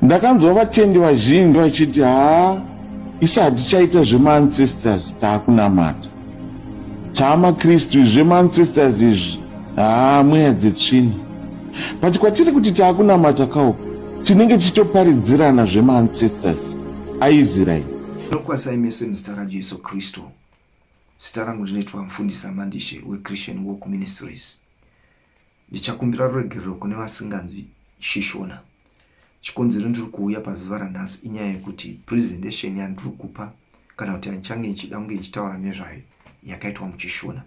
Ndakanzwa vatendi vazhinji vachiti haa isu hatichaita zvemaancestors taakunamata. TaaMakristu izvi zvemaancestors izvi haa mweya dzetsvina. But kwatiri kuti taakunamata kauku tinenge tichitoparidzirana zvemaancestors aIsraeri. Ndinokwazisai mese muzita raJesu Kristu. Zita rangu ndinoitwa Mufundisi Amandishe weChristian Walk Ministries. Ndichakumbira ruregerero kune vasinganzwi Shishona. Chikonzero ndiri kuuya pazuva ranhasi inyaya yekuti presentation yandiri kupa kana kuti yandichange ndichida kunge ndichitaura nezvayo yakaitwa muChishona.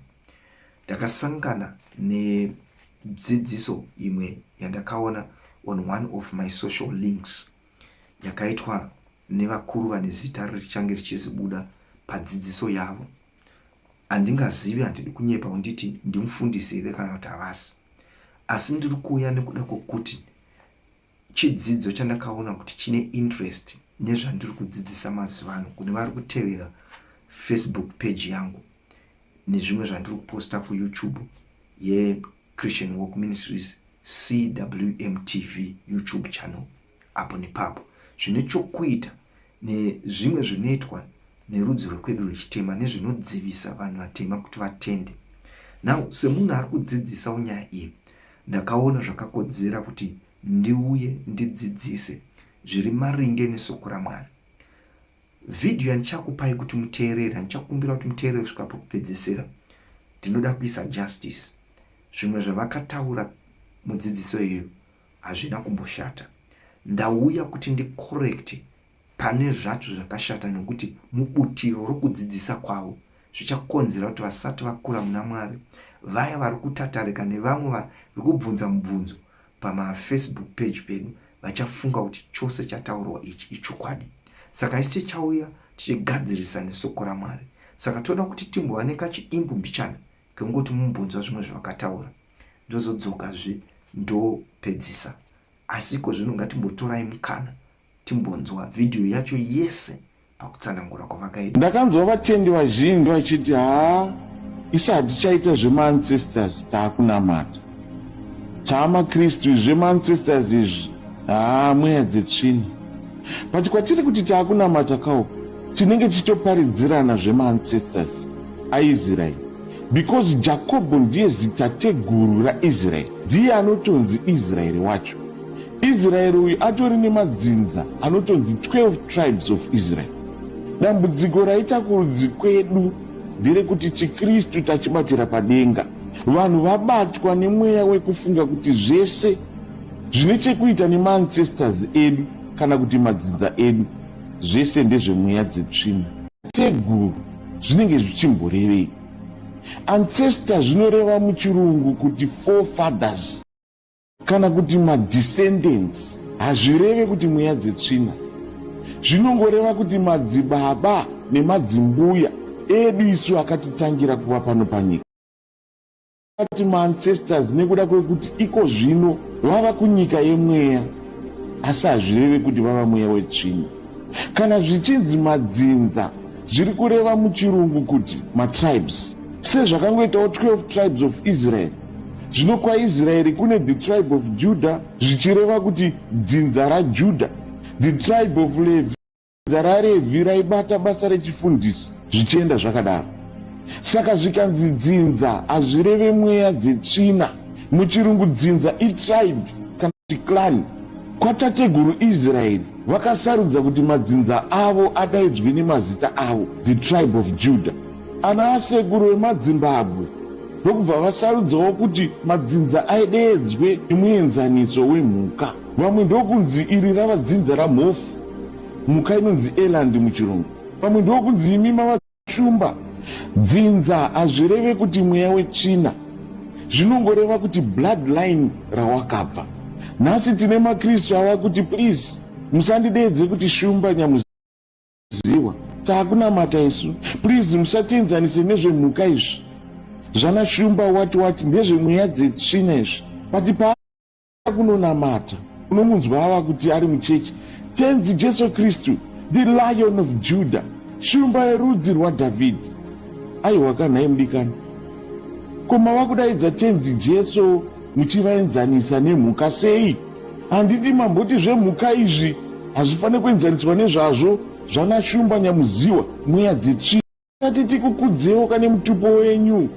Ndakasangana nedzidziso imwe yandakaona on one of my social links yakaitwa nevakuru vane zita richange richizibuda padzidziso yavo. Handingazivi, handidi kunyepa unditi ndimufundisi here kana kuti havasi, asi ndiri kuuya nekuda kwokuti chidzidzo chandakaona kuti chine interest nezvandiri kudzidzisa mazuva ano kune vari kutevera Facebook page yangu nezvimwe zvandiri kuposta kuYouTube yeChristian Walk Ministries CWMTV YouTube channel apo nepapo zvine chokuita nezvimwe zvinoitwa nerudzi rwekwedu rwechitema nezvinodzivisa vanhu vatema kuti vatende. Now semunhu ari kudzidzisawo nyaya iyi ndakaona zvakakodzera kuti ndiuye ndidzidzise zviri maringe nesoko raMwari. Vhidhiyo yandichakupai kuti muteerere, yandichakumbira kuti muteerere kusvika pekupedzesera, ndinoda kuisa justice. Zvimwe zvavakataura mudzidziso iyoyo hazvina kumboshata. Ndauya kuti ndicorrect pane zvacho zvakashata nokuti mubutiro rokudzidzisa kwavo zvichakonzera kuti vasati vakura muna Mwari, vaya vari kutatarika nevamwe vari kubvunza mubvunzo pamafacebook page pedu vachafunga kuti chose chataurwa ichi ichokwadi. Saka isu tichauya tichigadzirisa nesoko raMwari. Saka toda kuti timbova nekachidimbu mbichana kekungoti mumbonzwa zvimwe zvavakataura ndozodzokazve ndopedzisa. Asi iko zvino ngatimbotorai mukana timbonzwa vhidhiyo yacho yese pakutsanangura kwavakaita. Ndakanzwa vatendi vazhinji vachiti haa isu hatichaita zvemaancestors taakunamata. TaaMakristu izvi zvemaancestors izvi haa mweya dzetsvina. But kwatiri kuti taakunamata kauku tinenge tichitoparidzirana zvemaancestors aIsraeri because Jakobho ndiye zitateguru raIsraeri, ndiye anotonzi Israeri wacho. Israeri uyu atori nemadzinza anotonzi 12 tribes of Israel. Dambudziko raita kurudzi kwedu nderekuti chiKristu tachibatira padenga. Vanhu vabatwa nemweya wekufunga kuti zvese zvine chekuita nemaancestors edu kana kuti madzinza edu zvese ndezvemweya dzetsvina. Teguru zvinenge zvichimborevei? Ancestor zvinoreva muchirungu kuti forefathers. Kana kuti madescendants hazvireve kuti mweya dzetsvina. Zvinongoreva kuti madzibaba nemadzimbuya edu isu akatitangira kuva pano panyika. Ati maancestors nekuda kwekuti iko zvino vava kunyika yemweya asi hazvireve kuti vava mweya wetsvina. Kana zvichinzi madzinza zviri kureva muchirungu kuti matribes sezvakangoitawo 12 tribes of Israel. Zvino kwaIsraeri kune the tribe of Judah zvichireva kuti dzinza raJudah, the tribe of Levi dzinza raRevhi raibata basa rechifundisi zvichienda zvakadaro. Saka zvikanzi dzinza hazvireve mweya dzetsvina. Muchirungu dzinza itribe kana kuti clan. Kwatateguru Israeri vakasarudza kuti madzinza avo adaidzwe nemazita avo, the tribe of Judah. Ana asekuru vemadzimbabwe ndokubva vasarudzawo kuti madzinza aideedzwe nemuenzaniso wemhuka. Vamwe ndokunzi iri rava dzinza raMhofu, mhuka inonzi eland muchirungu. Vamwe ndokunzi imi mava Shumba. Dzinza hazvireve kuti mweya wetsvina. Zvinongoreva kuti bloodline rawakabva. Nhasi tine maKristu ava kuti please musandideedze kuti Shumba Nyamuziwa. Taakunamata isu. Please musatienzanise nezvemhuka izvi. Zvana Shumba what what ndezvemweya dzetsvina izvi. But pa kunonamata unomunzwa ava kuti ari muchechi Tenzi Jesu Kristu, the Lion of Judah, shumba yerudzi rwaDhavhidhi. Aiwa ka nhai mudikani, ko mava kudaidza Tenzi Jesu muchivaenzanisa nemhuka sei? Handiti mamboti zvemhuka izvi Hazvifanire kuenzaniswa nezvazvo zvana Shumba Nyamuziwa mweya dzetsvina. Tati tikukudzewo kane mutupo wenyu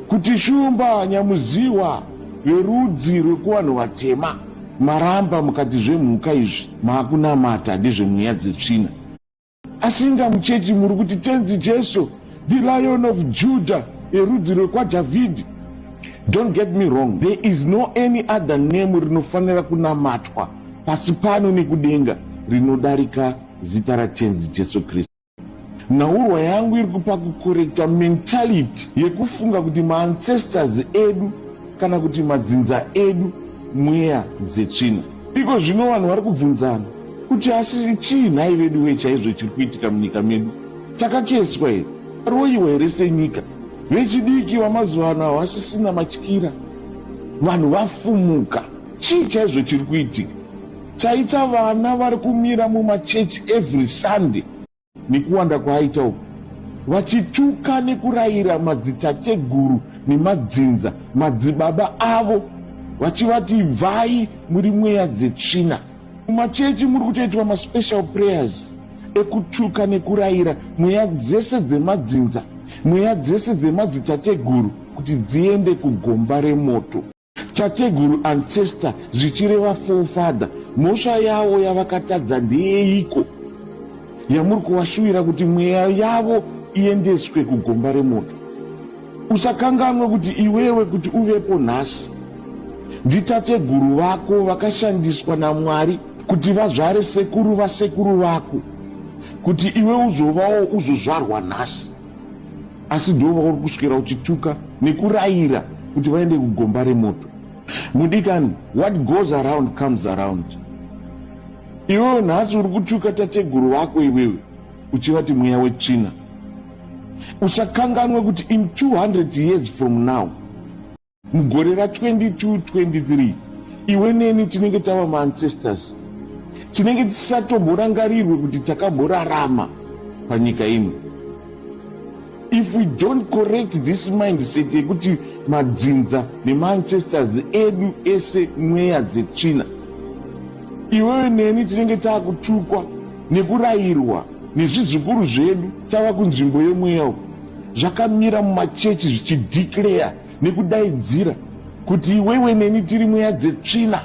kuti Shumba Nyamuziwa verudzi rwekuvanhu vatema maramba mukati zvemhuka izvi maakunamata ndezvemweya dzetsvina. Asi inga muchechi muri kuti Tenzi Jesu, the Lion of Judah, erudzi rwekwaDhavhidhi. Don't get me wrong, there is no any other name rinofanira kunamatwa pasi pano nekudenga rinodarika zita raTenzi Jesu Kristu. Nhaurwa yangu iri kupa kukorekta mentality yekufunga kuti maancestors edu kana kuti madzinza edu mweya dzetsvina. Iko zvino vanhu vari kubvunzana kuti asi chii nhai vedu wee chaizvo chiri kuitika munyika medu? Takakeswa here? Taroyiwa here senyika? Vechidiki vamazuva ano havasisina matyira. Vanhu vafumuka. Chii chaizvo chiri kuitika? Taita vana vari kumira mumachechi every Sunday nekuwanda kwaaita uku vachituka nekurayira madzitateguru nemadzinza madzibaba avo vachivati ibvai muri mweya dzetsvina. Mumachechi muri kutoitwa maspecial prayers ekutuka nekurayira mweya dzese dzemadzinza, mweya dzese dzemadzitateguru kuti dziende kugomba remoto. Tateguru, ancestor, zvichireva forefather, mhosva yavo yavakatadza ndeyeiko yamuri kuvashuwira kuti mweya yavo iendeswe kugomba remoto? Usakanganwe kuti iwewe kuti uvepo nhasi nditateguru vako vakashandiswa naMwari kuti vazvare sekuru vasekuru vako kuti iwe uzovawo uzozvarwa nhasi. Asi ndivo vauri kuswera uchituka nekurayira kuti vaende kugomba remoto. Mudikani, what goes around comes around. Iwewe nhasi uri kutuka tateguru vako iwewe uchivati mweya wetsvina. Usakanganwe kuti in 200 years from now, Mugore ra 2223 iwe neni tinenge tava maancestors. Tinenge tisatomborangarirwe kuti takamborarama panyika ino. If we don't correct this mindset yekuti madzinza nemaancestors edu ese mweya dzetsvina, iwewe neni tinenge taakutukwa nekurayirwa nezvizukuru zvedu tava kunzvimbo yemweya uku zvakamira mumachechi zvichideclare nekudaidzira kuti iwewe neni tiri mweya dzetsvina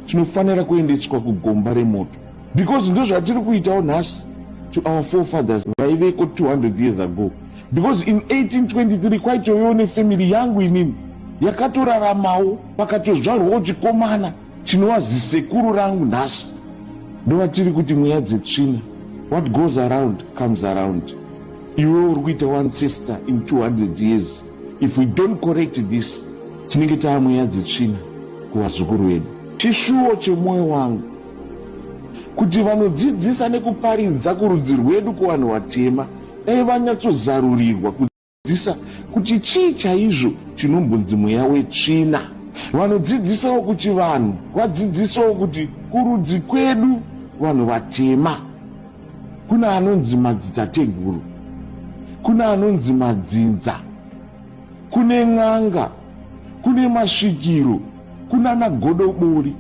tinofanira kuendeswa kugomba remoto because ndozvatiri kuitawo nhasi to our forefathers vaiveko 200 years ago because in 1823 kwaitovewo nefamily yangu inini yakatoraramawo pakatozvarwawo chikomana chinova zisekuru rangu nhasi ndovatiri kuti mweya dzetsvina what goes around comes around iwe uri kuita one sister in 200 years If we don't correct this, tinenge tava mweya dzetsvina kuvazukuru vedu. Chishuwo chemwoyo wangu kuti vanodzidzisa nekuparidza kurudzi rwedu kuvanhu vatema dai vanyatsozarurirwa kudzidzisa kuti chii chaizvo chinombonzi mweya wetsvina. Vanodzidzisawo kuchivanhu vadzidzisawo kuti kurudzi kwedu vanhu vatema Kune anonzi madzitateguru, kune anonzi madzinza, kune n'anga, kune masvikiro, kunana godobori.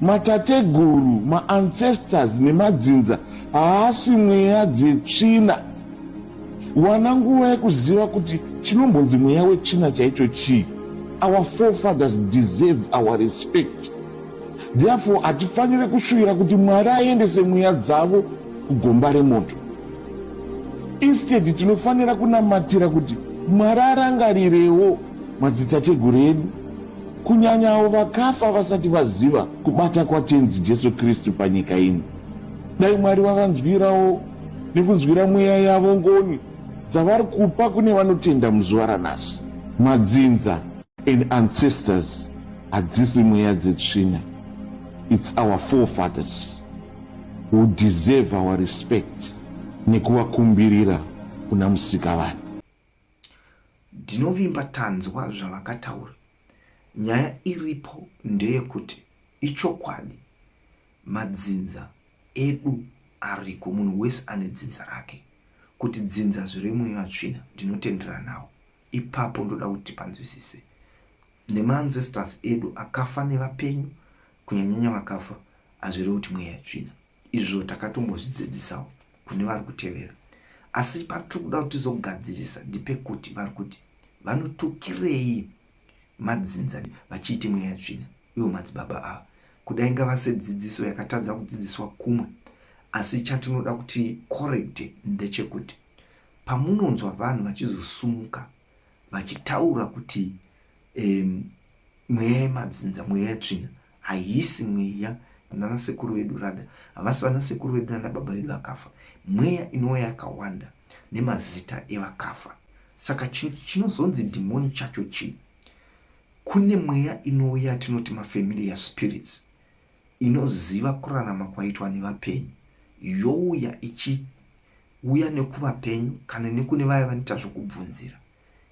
Matateguru, maancestors nemadzinza haasi mweya dzetsvina. Wana nguva yekuziva kuti chinombonzi mweya wetsvina chaicho chii. Our forefathers deserve our respect. Therefore hatifanire kushuvira kuti Mwari aendese mweya dzavo kugomba remoto. Instead tinofanira kunamatira kuti Mwari arangarirewo madzitateguru edu, kunyanya avo vakafa vasati vaziva kubata kwaTenzi Jesu Kristu panyika ino. Dai Mwari vavanzwirawo nekunzwira mweya yavo ngoni dzavari kupa kune vanotenda muzuva ranhasi. Madzinza and ancestors hadzisi mweya dzetsvina it's our forefathers who deserve our respect nekuvakumbirira kuna Musikavanhu. Ndinovimba tanzwa zvavakataura. Nyaya iripo ndeyekuti ichokwadi madzinza edu ariko munhu wese ane dzinza rake. Kuti dzinza zviremweya tsvina ndinotenderana nawo. Ipapo ndoda kuti tipanzwisise. Nemaancestors edu akafa nevapenyu kunyanyanya vakafa hazvirevi kuti mweya yetsvina. Izvo takatombozvidzidzisawo kune vari kutevera. Asi patiri kuda kuti tizogadzirisa ndepekuti vari kuti vanotukirei madzinza vachiiti mweya tsvina ivo madzibaba ava. Kuda ingava sedzidziso yakatadza kudzidziswa kumwe, asi chatinoda kuti correct ndechekuti pamunonzwa vanhu vachizosumuka vachitaura kuti mweya yemadzinza, mweya yetsvina, haisi mweya nanasekuru vedu, rather havasi vanasekuru vedu nanababa vedu vakafa. Mweya inouya yakawanda nemazita evakafa. Saka chinozonzi dhimoni chacho chii? Kune mweya inouya tinoti mafamiliar spirits, inoziva kurarama kwaitwa nevapenyu, youya ichiuya nekuvapenyu kana nekune vaya vanoita zvokubvunzira,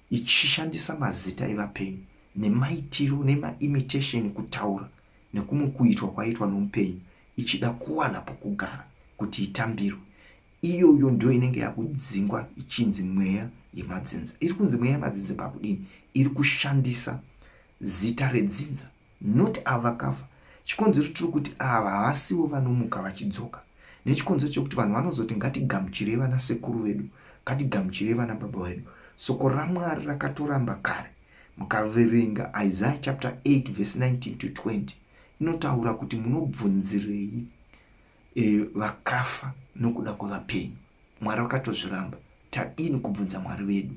ichishandisa mazita evapenyu nemaitiro nemaimitation, kutaura nekumwe kuitwa kwaitwa nomupenyu, ichida kuwana pokugara kuti itambirwe. Iyoyo ndio inenge yakudzingwa ichinzi mweya yemadzinza. Iri kunzi mweya yemadzinza pakudini? Iri kushandisa zita redzinza, not ava vakafa. Chikonzero tiri kuti ava havasivo vanomuka vachidzoka nechikonzero chekuti vanhu vanozoti ngatigamuchirei vana sekuru vedu, ngatigamuchirei vana baba vedu. Soko raMwari rakatoramba kare. Mukaverenga Isaiah chapter 8 verse 19 to 20, inotaura kuti munobvunzirei vakafa nokuda kwevapenyu? Mwari vakatozviramba. Tadini kubvunza Mwari vedu?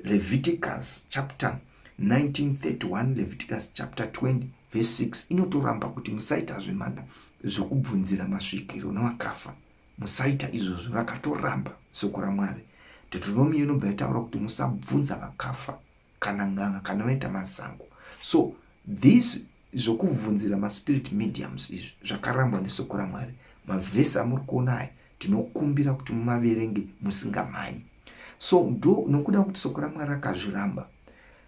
Leviticus chapter 1931, Leviticus chapter 20 verse 6 inotoramba kuti musaita zvemada zvokubvunzira masvikiro nevakafa, musaita izvozvo. Rakatoramba soko raMwari. Deuteronomy inobva yataura kuti musabvunza vakafa kana n'anga kana vanoita mazango. So this zvokubvunzira maspirit mediums izvi zvakarambwa nesoko raMwari. Mavhesi amuri kuona aya, tinokumbira kuti mumaverenge musingamhanyi. So ndo nokuda kuti soko raMwari rakazviramba,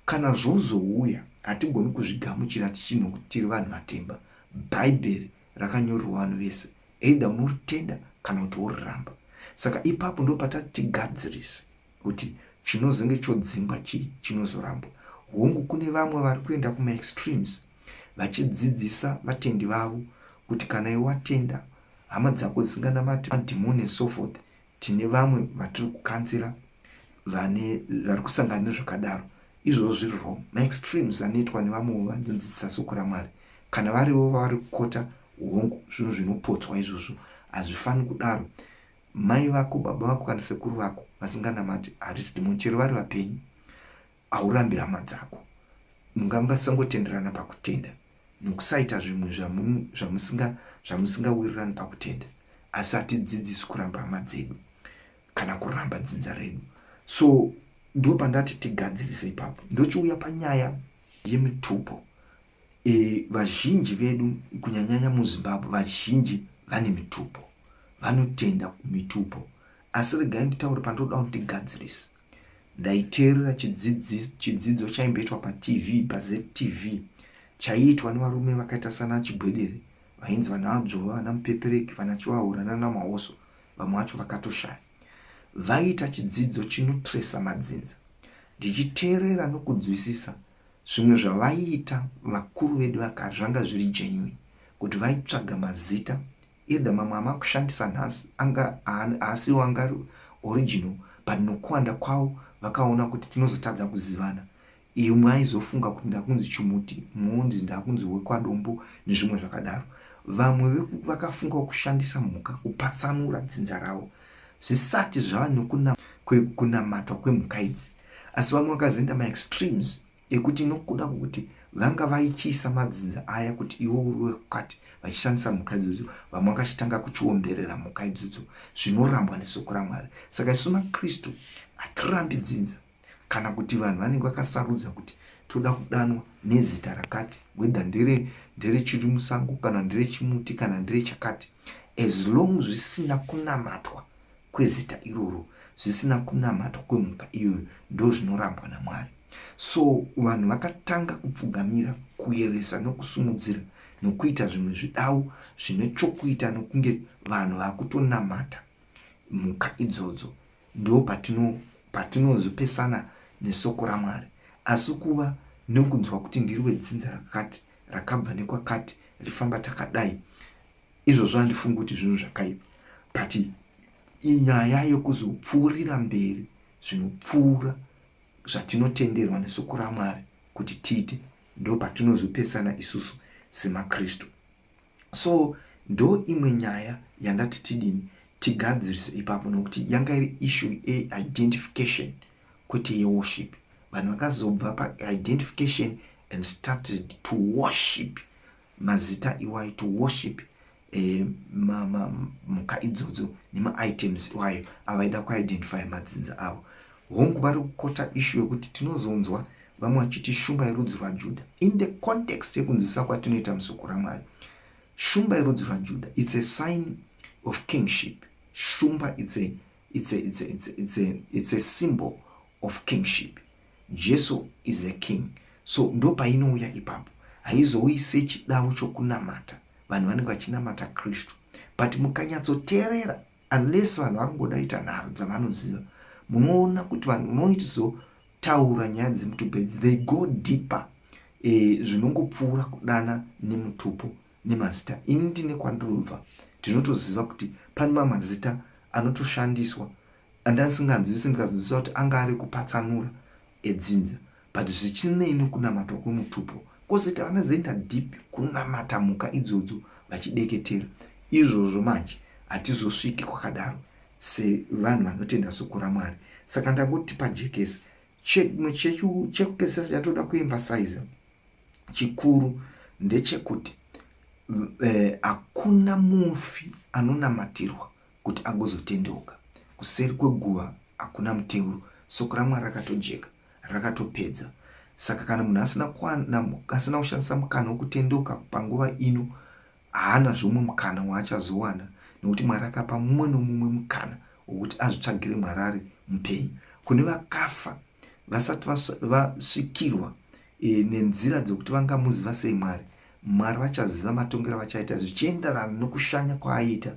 kana zvozouya hatigoni kuzvigamuchira tichinhu tiri vanhu vatemba. Bhaibheri rakanyorerwa vanhu vese, either unoritenda kana kuti woriramba. Saka ipapo ndo patati tigadzirise kuti chinozonge chodzingwa chii chinozorambwa. Hongu, kune vamwe vari kuenda kumaextremes vachidzidzisa vatendi vavo kuti kana iwe watenda, hama dzako dzisinganamati madhimoni and so forth. Tine vamwe vatiri kukanzira vane vari kusangana nezvakadaro. Izvozvo zviri wrong, maextremes anoitwa nevamwewo vanodzidzisa soko raMwari kana varivo vavari kukota. Hongu, zvinhu zvinopotswa izvozvo, hazvifani kudaro. Mai vako, baba vako kana sekuru vako vasinganamati harisi dhimoni, chero vari vapenyu. Haurambi hama dzako, mungangasangotenderana pakutenda nokusaita zvimwe zvamusingawirirani pakutenda, asi hatidzidzisi kuramba hama dzedu kana kuramba dzinza redu. So ndo pandati tigadzirise ipapo. Ndochiuya panyaya yemitupo. Vazhinji vedu, kunyanyanya muZimbabwe, vazhinji vane mitupo, vanotenda kumitupo. Asi regai nditaure pandoda kuti ndigadzirise. Ndaiteerera chidzidzo chaimboitwa paTV, paZTV, chaiitwa nevarume vakaita sana Chibwedere, vainzi vana Adzvova, vana Mupepereki, vana Chivahura nana Mahoso. Vamwe vacho vakatoshaya. Vaiita chidzidzo chinotresa madzinza. Ndichiteerera nokunzwisisa zvimwe zvavaiita vakuru vedu vakare, zvanga zviri genuine kuti vaitsvaga mazita, either mamwe amakushandisa nhasi anga haasiwo anga ari original, but nokuwanda kwavo vakaona kuti tinozotadza kuzivana. Imwe aizofunga kuti ndakunzi Chimuti, mumwe unzi ndakunzi wekwaDombo nezvimwe zvakadaro. Vamwe vakafungawo kushandisa mhuka kupatsanura dzinza ravo zvisati zvava nekunamatwa kwemhuka idzi. Asi vamwe vakazoenda maextremes ekuti nokuda kwokuti vanga vaichiisa madzinza aya kuti iwe uri wekukati vachishandisa mhuka idzodzo, vamwe vakachitanga kuchiomberera mhuka idzodzo, zvinorambwa nesoko raMwari. Saka isu maKristu hatirambi dzinza kana kuti vanhu vanenge vakasarudza kuti toda kudanwa nezita rakati, whether nderechiri musango kana nderechimuti kana nderechakati, as long zvisina kunamatwa kwezita iroro, zvisina kunamatwa kwemhuka iyoyo, ndo zvinorambwa naMwari. So vanhu vakatanga kupfugamira, kuyeresa nokusumudzira nokuita zvimwe zvidau zvine chokuita nokunge vanhu vakutonamata mhuka idzodzo, ndo patinozopesana nesoko raMwari. Asi kuva nokunzwa kuti ndiri wedzinza rakati, rakabva nekwakati, rifamba takadai. Izvozvo handifungi kuti zvinhu zvakaipa, but inyaya yekuzopfuurira mberi zvinopfuura zvatinotenderwa nesoko raMwari kuti tiite, ndo patinozopesana isusu semaKristu. So ndo imwe nyaya yandati tidini tigadzirise ipapo, nokuti yanga iri issue yeidentification, kwete yeworship. Vanhu vakazobva paidentification and started to worship mazita iwayo, to worship mhuka idzodzo nemaitems iwayo avaida kuidentify madzinza avo. Hongu, vari kukota issue yekuti tinozonzwa vamwe vachiti Shumba yerudzi rwaJudha. In the context yekunzwisa kwatinoita musoko raMwari, Shumba yerudzi rwaJudha, it's a sign of kingship. Shumba, it's a symbol of kingship. Jesu is a king, so ndo painouya ipapo. Haizouyi sechidavo chokunamata. Vanhu vanenge vachinamata Kristu, but mukanyatsoteerera, unless vanhu vari kungoda ita nharo dzavanoziva, munoona kuti vanhu unoitizotaura nyaya dzemutupo idzi, they go deeper, zvinongopfuura kudana nemutupo nemazita. Ini ndine kwandinobva, ndinotoziva kuti pane mamwe mazita anotoshandiswa andasinganzwisi, ndikazonzwisa kuti anga ari kupatsanura edzinza, but zvichinei nekunamatwa kwemutupo. Kwozoita vanozoenda deep kunamata mhuka idzodzo vachideketera izvozvo. Manje hatizosviki kwakadaro sevanhu vanotenda soko raMwari. Saka ndangoti pajekesa. Chekupedzisira chandoda kuemphasiza chikuru ndechekuti hakuna mufi anonamatirwa kuti agozotendeuka. Kuseri kweguva hakuna muteuro. Soko raMwari rakatojeka, rakatopedza. Saka kana munhu asina kushandisa mukana wekutendeuka panguva ino, haana zvomwe mukana waachazowana, nokuti Mwari akapa mumwe nomumwe mukana wokuti azvitsvagire Mwari ari mupenyu. Kune vakafa vasati vasvikirwa nenzira dzekuti vangamuziva sei Mwari, Mwari vachaziva matongero avachaita zvichienderana nokushanya kwaaiita.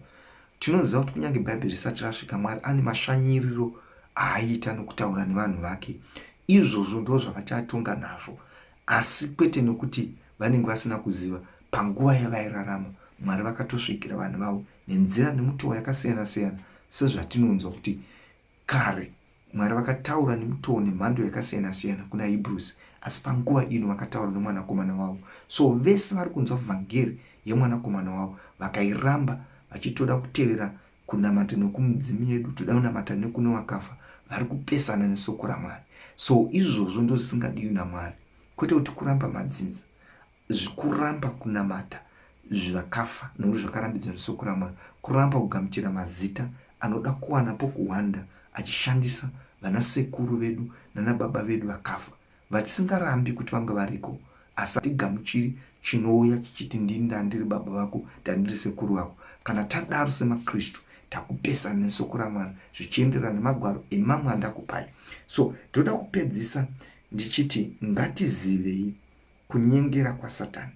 Tinoziva kuti kunyange Bhaibheri risati rasvika, Mwari ane mashanyiriro aaiita nokutaura nevanhu vake. Izvozvo ndo zvavachatonga nazvo, asi kwete nokuti vanenge vasina kuziva. Panguva yavairarama, Mwari vakatosvikira vanhu vavo nenzira nemutoo yakasiyana-siyana, sezvatinonzwa kuti kare Mwari vakataura nemutoo nemhando yakasiyana-siyana kuna Hebrews, asi panguva ino vakataura nomwanakomana wavo. So vese vari kunzwa vhangeri yemwanakomana wavo vakairamba, vachitoda kutevera kunamata nokumudzimu yedu, toda kunamata nekune vakafa, vari kupesana nesoko raMwari. So izvozvo ndo zvisingadiwi naMwari, kwete kuti kuramba madzinza, zvikuramba kunamata zvivakafa, nokuti zvakarambidzwa nesoko raMwari. Kuramba kugamuchira mazita anoda kuwana pokuhwanda achishandisa vanasekuru vedu nanababa vedu vakafa, vatisingarambi kuti vanga variko, asi hatigamuchiri chinouya chichiti, "Ndini ndandiri baba vako, ndandiri sekuru vako." Kana tadaro semaKristu, takupesana nesoko raMwari zvichienderana nemagwaro emamwe andakupai. So ndoda kupedzisa ndichiti ngatizivei kunyengera kwaSatani.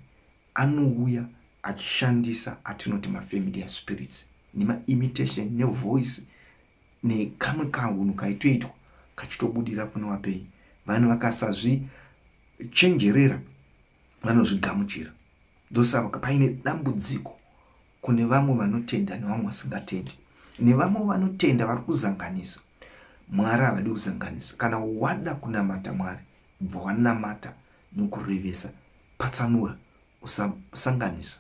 Anouya achishandisa atinoti mafamiliar spirits nemaimitation nevoice nekamwe kahunhu kaitoitwa kachitobudira kune wapenyu. Vanhu vakasazvichenjerera, vanozvigamuchira. Ndosaka paine dambudziko kune vamwe vanotenda nevamwe vasingatendi, nevamwe vanotenda vari kuzanganisa. Mwari havadi kuzanganisa. Kana wada kunamata Mwari, bva wanamata nokurevesa, patsanura, usasanganisa.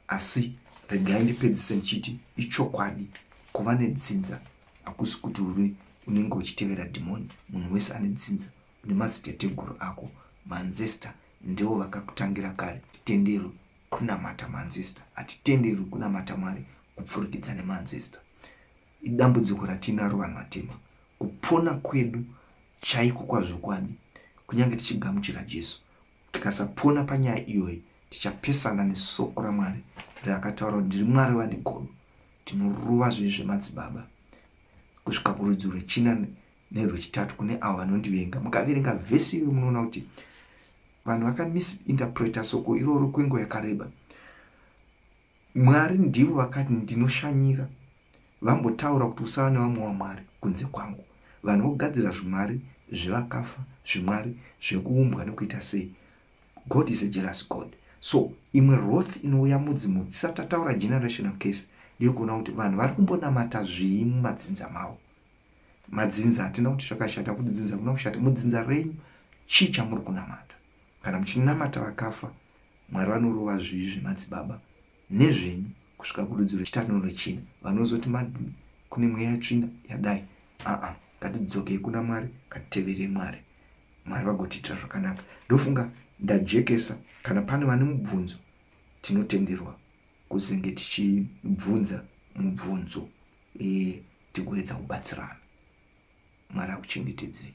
Asi regai ndipedzise ndichiti ichokwadi, kuva nedzinza hakusi kuti uri unenge uchitevera dhimoni. Munhu wese ane dzinza nemadziteteguru ako. Maancestor ndivo vakakutangira kare. Titenderwe kunamata maancestor, hatitenderwi kunamata Mwari kupfurikidza nemaancestor. Idambudziko ratinaro vanhu vatema. Kupona kwedu chaiko kwazvokwadi, kunyange tichigamuchira Jesu, tikasapona panyaya iyoyi, tichapesana nesoko raMwari raakataura kuti, "Ndiri Mwari vane godo, ndinorova zvivi zvemadzibaba kusvika kurudzi rwechina nerwechitatu kune avo vanondivenga." Mukaverenga vhesi iyoyo, munoona kuti vanhu vakamisinterpreta soko iroro kwenguva yakareba. Mwari ndivo vakati, "Ndinoshanyira." Vambotaura kuti, "Usava nevamwe wamwari kunze kwangu." Vanhu vogadzira zvimwari zvevakafa, zvimwari zvekuumbwa nekuita sei. God is a jealous God. So imwe wrath inouya mudzimhuri tisati tataura generational case ndeyekuona kuti vanhu vari kumbonamata zvii mumadzinza mavo. Madzinza hatina kuti zvakashata, kuti dzinza kuna kushata. Mudzinza renyu chii chamuri kunamata? Kana muchinamata vakafa, Mwari vanorova zvivi zvemadzibaba nezvenyu kusvika kurudzi rwechitatu norwechina. Vanozoti kune mweya yetsvina yadai. Aa, ngatidzokei kuna Mwari, ngatiteverei Mwari. Mwari vagotiitira zvakanaka. Ndofunga ndajekesa. Kana pane vane mubvunzo, tinotenderwa kuzenge tichibvunza mubvunzo, tigoedza kubatsirana. Mwari akuchengetedzei.